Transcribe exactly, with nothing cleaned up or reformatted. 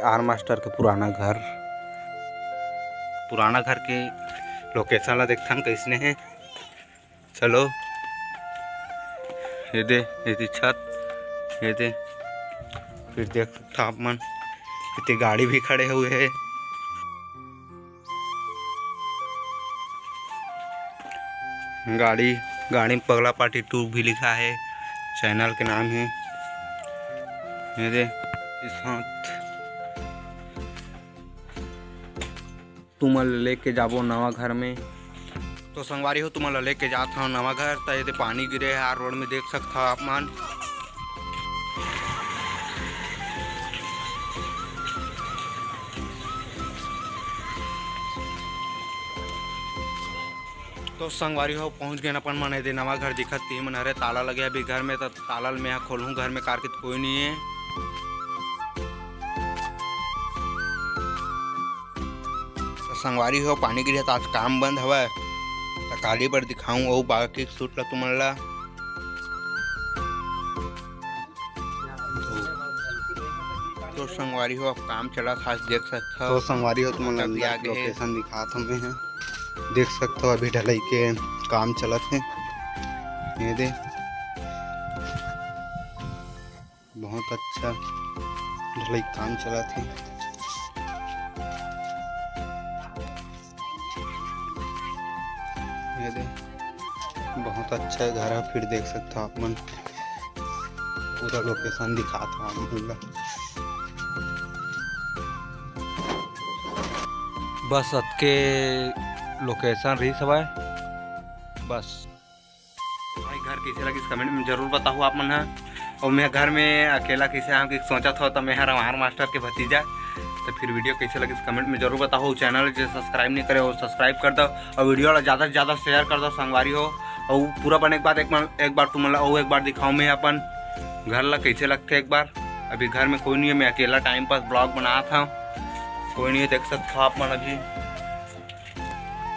आर master के पुराना घर, पुराना घर के location ला देखथन कइसने हे। चलो, ये दे, ये दे छत, ये दे, फिर देख सकथो आप मन, इतने गाड़ी भी खड़े हुए हे। गाड़ी, गाड़ी में पगला पार्टी टू भी लिखा है, चैनल के नाम है। ये दे, इस हाथ तुमन ल लेके जाबो नवा घर में। तो संगवारी हो, तुमन ल लेके जात हव नवा घर। त ये दे पानी गिरे है, आर रोड में देख सकथव आप मन। तो संगवारी हो, पहुंच गए अपन मन एदे नवा घर दिखत ती मन। अरे ताला लगे अभी घर में, तो ताला ल मेहा खोलहूँ घर में, कार के तो कोई नहीं है। तो संगवारी हो, पानी गिरे तो आज काम बंद हवय, तो काली बर दिखाऊं अउ बाकी शूट ला तुमन ला। तो संगवारी हो, अब काम चलत हे, देख सकथव। तो संगवारी हो, तुमन ला अभी आगे हे। Location दिखात हमें हे, देख सकथव, अभी ढलाई के काम चलत हे। ये दे, बहुत अच्छा ढलाई काम चलत हे। ये दे, बहुत अच्छा घर है। फिर देख सकथव आप मन, पूरा location दिखात हव आप मन ला। बस अतके location रहिस हवय बस। भाई, घर कइसे लगिस, comment में जरूर बताहू आप मन ह। अउ मैं घर में अकेला कइसे आऊँ कि सोचत हव, त मैं हर आर मास्टर के भतीजा। तो फिर video कइसे लगिस, comment में जरूर बताहू। Channel जे subscribe नहीं करे हो, subscribe कर दव, अउ video ला ज़्यादा से ज़्यादा share कर दव संगवारी हो। अउ पूरा बने के बाद एक बार, एक बार तुमन ला अउ एक बार दिखाऊँ मैं अपन घर ला कइसे लगथे एक बार। अभी घर में कोई नहीं है, मैं अकेला time pass vlog बनात हव, कोई नहीं है, देख सकथव आप मन अभी।